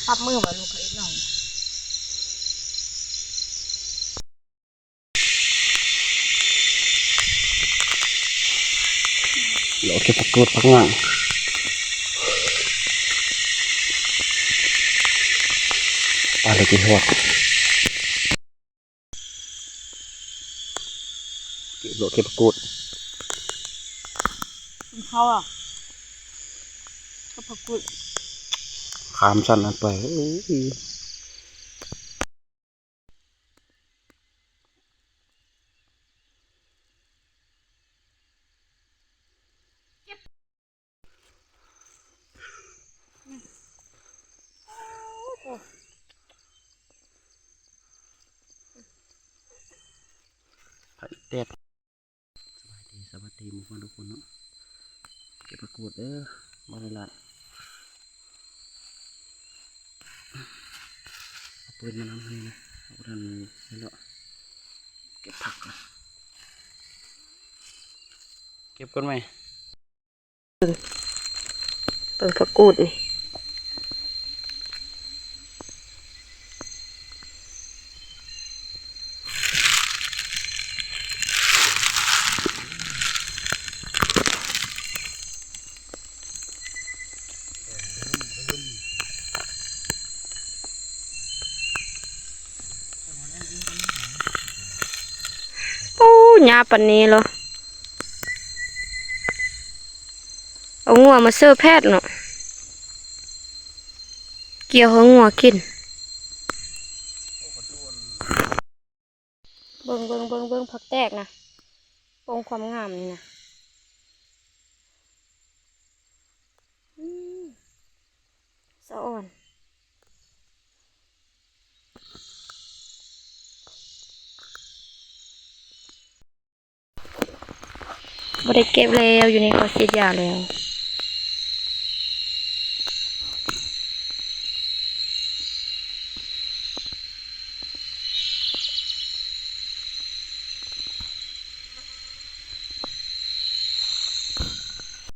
ປັບມືວ່າລູກເຂົາເຮັດນ້ອງ ເລາະເກັບຜັກກູດຜັກຫຍັງ ປານເລີຍຊິຮອດ ເກັບ ເລາະເກັບຜັກກູດ ເຂົາອະ ກັບຜັກກູດ ຂ້າມຊັ້ນນັ້ນໄປ ໂອ້ຍ. ໄປແຕກ ສະບາຍດີ ສະບາຍດີໝູ່ເພື່ອນທຸກຄົນເນາະ ເກັບຜັກກູດເດີ ບໍ່ໄດ້ຫຼາຍ ເອົາປືນມານຳໃຫ້ນະ ເອົາທາງນີ້ເນາະ ເກັບຜັກກ່ອນ ເກັບກ່ອນແມ. ເບິ່ງຜັກກູດນີ້ ໂອ້ ຫຍ້າປານນີ້ເລີຍ. ເອົາງົວມາເສີແພດເນາະ ກ່ຽວໃຫ້ງົວກິນ ເບິ່ງ ເບິ່ງ ເບິ່ງ ເບິ່ງຜັກແຕກນະ ປົງຄວາມງາມນີ້ນະ ອືມ ສະອ່ອນ ບໍ່ໄດ້ເກັບແລ້ວ ຢູ່ນີ້ເຂົາສີດຢາແລ້ວ